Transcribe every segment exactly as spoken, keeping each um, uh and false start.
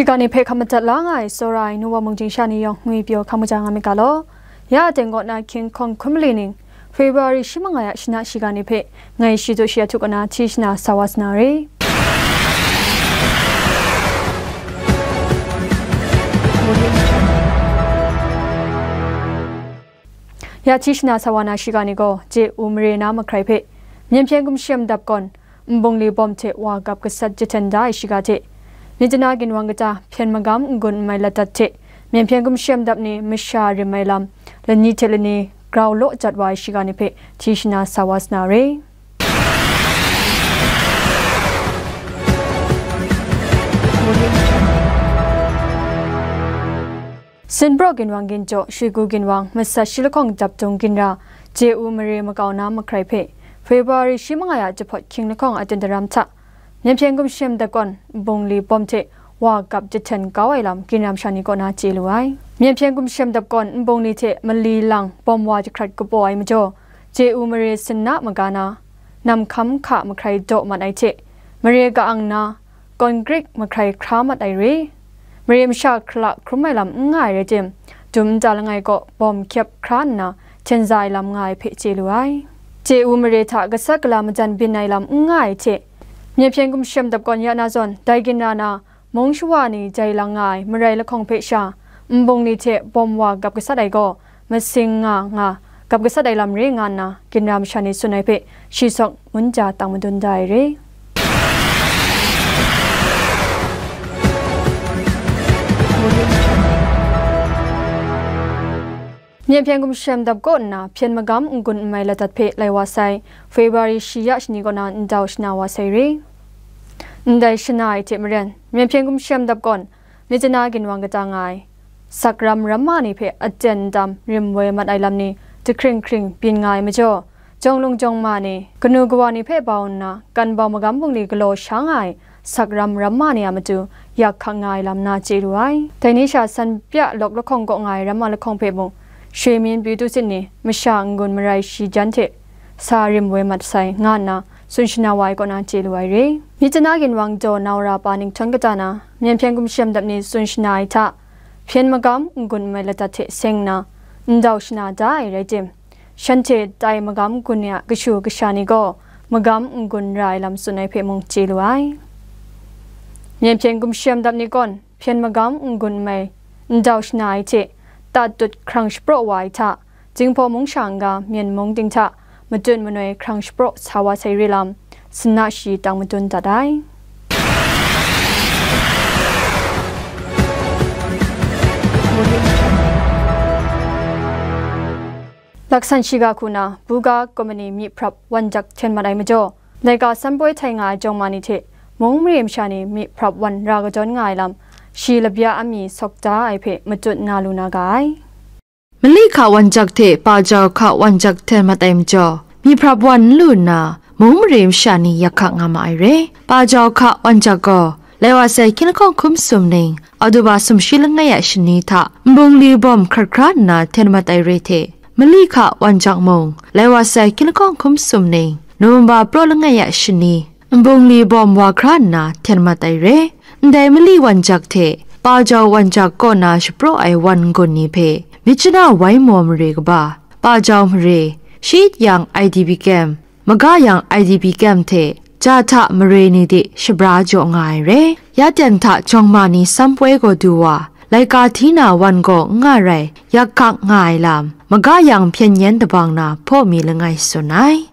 Ga ni hpe hkap madat la nga ai, tsawra ai, nu wa mung ting sha ni yawng ngwi pyaw hkam kaja nga myit ga law. Ya aten kaw na hkying hkawng hkun mali ning, February shi manga ya shana shiga ni hpe, ngai shi du shi ahtu kaw na hti shana sa wa sa na re. Ya hti shana sa wa na shiga ni gaw, je u mare na mahkrai hpe, myen hpyen gumshem dap gawn, nbungli bawm hte wa gap gasat jahten da ai shiga hte, Myitkyina ginwang kata hpyen magam n-gun n mai ladat hte, myen hpyen gumshem dap ni masha rim ai lam, lani hte lani grau law jat wa ai shiga ni hpe hti shana sa wa sa na re. Sinpraw ginwang ginjaw, Shwigu ginwang, masat shi lahkawng dap dung ginra, je u mare makau na mahkrai hpe, February shi manga ya jahpawt hkying lahkawng a ten daram hta, myen hpyen gumshem dap gawn, nbungli bawm hte wa gap jahten kau ai lam, ginra masha ni kaw na chye lu ai. Myen hpyen gumshem dap gawn, nbungli hte mali lang bawm wa jahkrat kabaw ai majaw, je u mare sinna maga na, nam hkam hka mahkrai daw mat ai hte, mare ka-ang na, kawngkrik mahkrai hkra mat ai re. Mare masha hkala hkrum ai lam n nga ai rai tim, dum nta langai kaw bawm hkyep hkra nna, hten za ai lam nga ai hpe chye lu ai. Je u mare hta gasat gala majan byin ai lam n nga ai hte, myen hpyen gumshem dap gawn ya na zawn, dai ginra na, mung shawa ni jai lang nga ai marai lahkawng hpe sha, nbungli hte bawm wa gap gasat ai gaw, masing nga nga gap gasat ai lam re nga nna, ginra masha ni tsun ai hpe shi sawk munja tang madun da ai re. Myen hpyen gumshem dap kaw nna, hpyen magam n-gun n mai ladat hpe lai wa sai, February shi ya shani kaw na ndau shana wa sai re. Ndai shana ai hte maren, myen hpyen gumshem dap gawn, Myitkyina ginwang kata nga ai, sakram ramma ni hpe aten dam rim woi mat ai lam ni, jahkring hkring byin nga ai majaw, jawng lung jawng ma ni, kanu kawa ni hpe bau nna, kan bau magam bungli galaw sha nga ai, sakram ramma ni a matu, yak hkak nga ai lam na chye lu ai. Dai ni sha san pya lawk lahkawng kaw nga ai ramma lahkawng hpe mung, shwe myin pyi tu sit ni, masha n-gun marai shi jan hte, sa rim woi mat sai, nga nna, tsun shana wa ai kaw na chye lu ai re. Myitkyina ginwang daw nau ra pa ninghtawn kata na, myen hpyen gumshem dap ni tsun shana ai hta, hpyen magam n-gun n mai ladat hte seng nna, ndau shana da ai rai tim, shanhte tai magam n-gun ni a kashu kasha ni gaw, magam n-gun ra ai lam tsun ai hpe mung chye lu ai. Myen hpyen gumshem dap ni gawn, hpyen magam n-gun n mai, ndau shana ai hte, tatut hkrang shapraw wa ai hta, Jinghpaw mung sha n-ga, Myen mung ting hta, matut manoi hkrang shapraw sa wa sai re lam, sinna shi tang madun dat ai. Laksan shiga hku na, buga kumani myi hprap wan jak hten mat ai majaw, laika san poi htai nga ai jawng ma ni hte, mung mare masha ni myi hprap wan ra kadawn nga ai lam, shi labya a mi sawk da ai hpe matut na lu na ga ai. Mali hka wan jak hte pa jau hka wan jak hten mat ai majaw, myi hprap wan n lu nna, mung mare masha ni yak hkak nga ma ai re. Pa jau hka wan jak gaw, lai wa sai hkying lahkawng hkum sum ning, Oktoba sumshi langai a shani hta, nbungli bawm hkrat hkra nna hten mat ai re hte, mali hka wan jak mung, lai wa sai hkying lahkawng hkum sum ning, November praw langai a shani, nbungli bawm wa hkra nna hten mat ai re. Ndai mali wan jak hte, pa jau wan jak kaw na shapraw ai wan n-gun ni hpe, Myitkyina wai maw mare kaba, pa jau mare, shayit yang I D P camp, maga yang I D P camp hte, ja hta mare ni de shabra jaw nga ai re. Ya ten hta jawng ma ni san poi gaw du wa, laika hti na wan gaw n nga rai, yak hkak nga ai lam, maga yang hpyen yen dabang na hpaw mi langai tsun ai.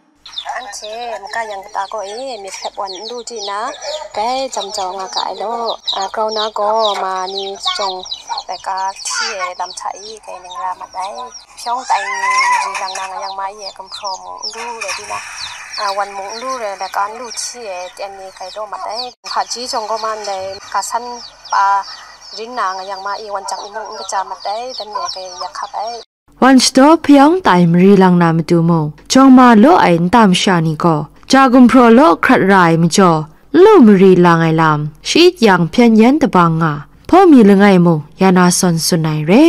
Anhte maga yang kata gaw e, myi hprap wan n lu di na, gai jam jau nga ga ai law. A, grau na gaw ma ni jawng laika hti ai lam hta e, gai ning ra mat ai. Hpyawng tai ni ri lang na nga yang ma e, gumhpraw mung n lu rai di na, a, wan mung n lu rai, laika n lu hti ai, ten ni gai daw mat ai. Hpaji jawng gaw ma ndai, ka san pa rin na nga yang ma e, wan jak ni mung n kaja mat ai, dan e gai yak hkak ai. Wan shadaw hpyawng tai mari lang na matu mung, jawng ma law ai nta masha ni gaw, ja gumhpraw law hkrat ra ai majaw, n lu mari lang ai lam, shayit yang hpyen yen dabang nga, hpaw mi langai mung, ya na sawn tsun ai re.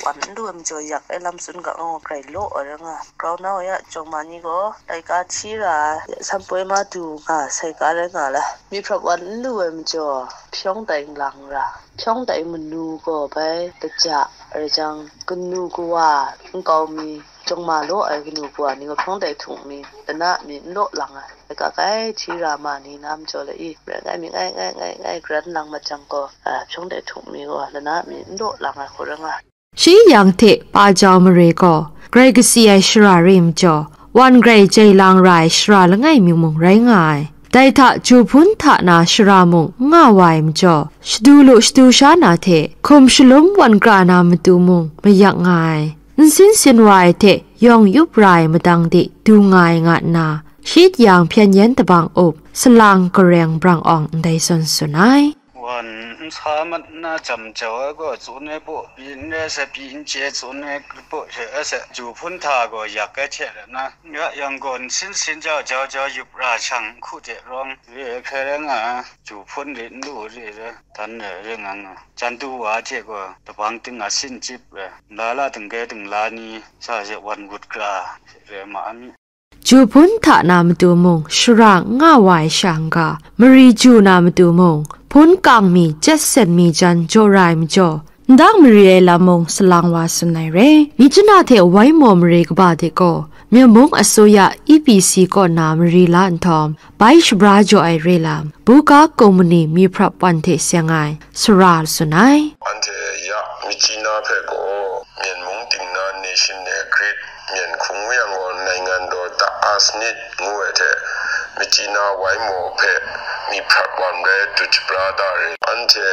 Wan n lu ai majaw yak ai lam tsun ga nga, grai law ai rai nga. Grau na wa ya, jawng ma ni gaw laika hti ra ai, ya, sanpoi ma du nga, sai ka rai nga la. Myiprap wan n lu ai majaw, hpyawng tai n lang ra, hpyawng tai manu gaw bai kaja rai jang, kanu kawa nkau mi, jawng ma law ai kanu kawa ni gaw hpyawng tai htung mi, lana mi n law lang ai, laika kai hti ra ma ni na majaw la i, rai ngai mi ngai ngai ngai ngai, garan lang mat jang gaw, a, hpyawng tai htung mi gaw lana mi n law lang ai hku rai nga. Shi yang hte pa jau mare gaw, grai kasi ai shara re majaw, wan grai jai lang ra ai shara langai mi mung rai nga ai. Dai hta ju hpun hta na shara mung n nga wa ai majaw, shadu lu shadu sha na hte hkum shalum wan kra na matu mung mayak nga ai. N sin sin wa ai hte yawng yup ra ai madang de du nga ai nga nna, shit yang hpyen yen tabang up, salang gareng brang awng ndai zawn tsun ai. Wan n sa mat na jam jau ai gaw, tsun ai baw pyi n rai, sa pyi n chye, tsun ai baw hte a sa, ju hpun hta gaw yak ai hte rai na, ya yang gaw n sin sin jau jau jau yup ra shang, hku hte rawng re ai hkrai rai nga, ju hpun re n lu re rai, dan rai rai nga nga, jan du wa hte gaw, tabang ting a sin chyip rai, nla la dingre dingla ni sa she wan wut kra re ma mi. Ju hpun hta na matu mung shara n nga wa ai sha n ga, mari ju na matu mung, hpun kang mi, jet sen mi jan jaw ra ai majaw, ndang mari ai lam mung salang wa tsun ai re. Myi chana hte wai maw mare kaba de gaw, Myen mung asuya E P C kaw na mari la nhtawm, bai shabra jaw ai re lam, buga kawmani myi hprap wan hte seng ai sara tsun ai. Anhte ya Myitkyina hpe gaw, Myen mung ting na National Grid, Myen hkung yang gaw, Naingan daw da asnit ngu ai hte, Myitkyina wai maw hpe myi hprap wan rai dut shabra da re. Anhte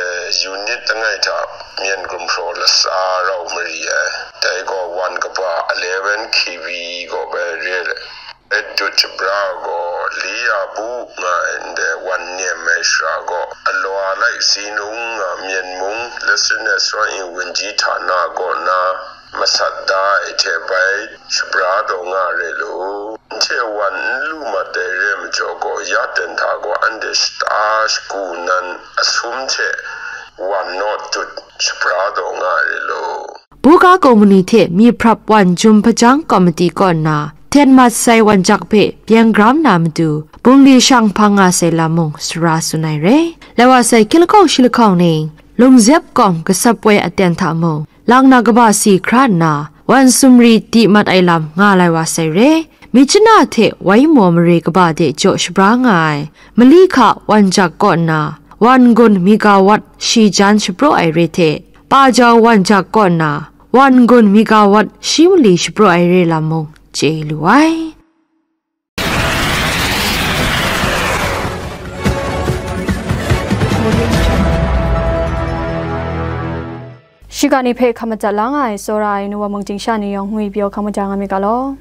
unit langai hta Myen gumhpraw latsa rau mari ai. Dai gaw wan kaba eleven K V gaw bai re ai. Dut shabra gaw li ya bu nga ai ndai wan nem ai shara gaw, alaw a lai si nung nga Myen mung Lesson and Swan in Wunji hta na kaw na masat da ai hte bai shabra taw nga re lu. N hte wan n lu mat ai re majaw gaw, ya ten hta gaw anhte shata shagu nan asum hte wan naw dut shabra taw nga re lu. Buga kawmani hte myi hprap wan jum hpajang kawmiti kaw nna, hten mat sai wan jak hpe byeng gram na matu, bungli shang hpang nga sai lam mung sara tsun ai re. Lai wa sai hkying lahkawng shi lahkawng ning, lungzep kawng gasap woi aten hta mung, lang na kaba si hkra nna, wan sumri di mat ai lam nga lai wa sai re. Myitkyina hte wai maw mare kaba de jaw shabra nga ai, mali hka wan jak kaw nna, wan gun megawatt shi jan shapraw ai re hte, pa jau wan jak kaw nna, wan gun megawatt shi mali shapraw ai re lam mung chye lu ai. Shiga ni hpe hkam madat la nga ai, tsawra ai, nu wa mung ting sha ni yawng ngwi pyaw hkam madat nga mi ga law.